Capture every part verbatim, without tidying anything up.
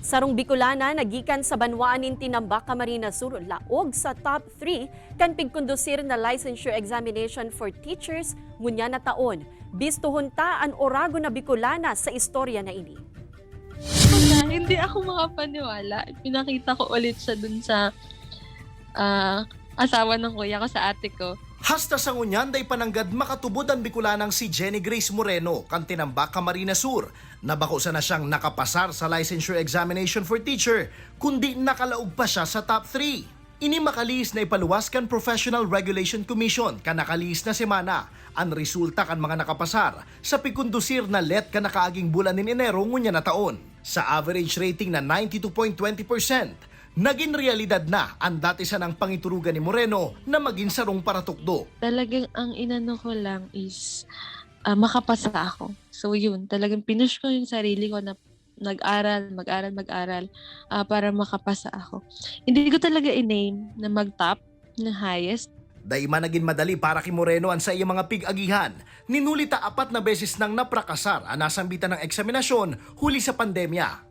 Sarong Bicolana na gikan sa banwaan nin Tinambac, Camarines Sur, laog sa top three kan pigkondusir na licensure examination for teachers ngunyan na taon. Bistohon ta an oragon na Bicolana sa istorya na ini. Wala, hindi ako makapaniwala. Pinakita ko ulit siya dun sa ah, asawa ng kuya ko, sa ate ko. Hasta sa ngunyan dai pa nanggad makatubod an Bicolanang si Jenny Grace Moreno kan Tinambac, Camarines Sur, na bako sana siyang nakapasar sa licensure examination for teacher, kundi nakalaog pa siya sa top three. Ini makalihis na ipaluwas kan Professional Regulation Commission kan nakalihis na semana an resulta kan mga nakapasar sa pigkondusir na let kan nakaaging bulan nin Enero ngunyan na taon. Sa average rating na ninety-two point twenty percent, nagin realidad na an dati sanang pangiturugan ni Moreno na magin sarong paratukdo. Talagang ang inano ko lang is ah, makapasa ako. So yun, talagang pinush ko yung sarili ko na nag-aral, mag-aral, mag-aral ah, para makapasa ako. Hindi ko talaga i-name na mag-top, na highest. Dai man nagin madali para ki Moreno an saiyang mga pig-agihan. Nin huli ta apat na beses nang naprakasar an nasambitan niyang eksaminasyon huli sa pandemya.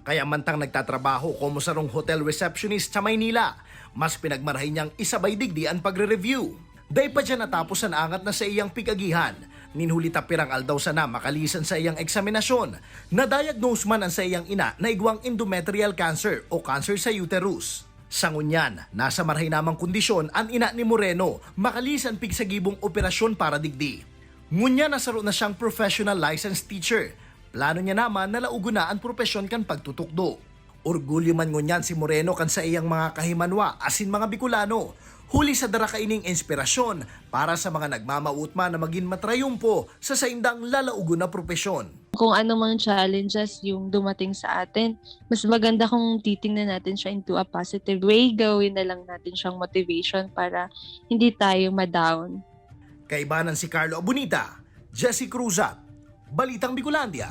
Kaya mantang nagtatrabaho komo sarong hotel receptionist sa Maynila, mas pinagmarahay niyang isabay digdi an pagre-review. Dai pa diyan natapos an angat na saiyang pig-agihan. Nin huli ta pirang aldaw sana makalihis an saiyang eksaminasyon, na-diagnose man an saiyang ina na igwang endometrial cancer o cancer sa uterus. Sa ngunyan, nasa marahay namang kondisyon an ina ni Moreno makalihis an pigsagibong operasyon para digdi. Ngunyan na saro na siyang professional licensed teacher, plano niya naman na laogon na an propesyon kan pagtutukdo. Orgulyo man ngunyan si Moreno kan saiyang mga kahimanwa asin mga Bicolano, huli sa dara kaining inspirasyon para sa mga nagmamawot man na magin matrayumpo sa saindang lalaogon na propesyon. Kung ano mang challenges yung dumating sa atin, mas maganda kung titingnan natin siya into a positive way. Gawin na lang natin siyang motivation para hindi tayo ma-down. Kaibanan si Carlo Abunita, Jesse Cruzat, Balitang Bicolandia.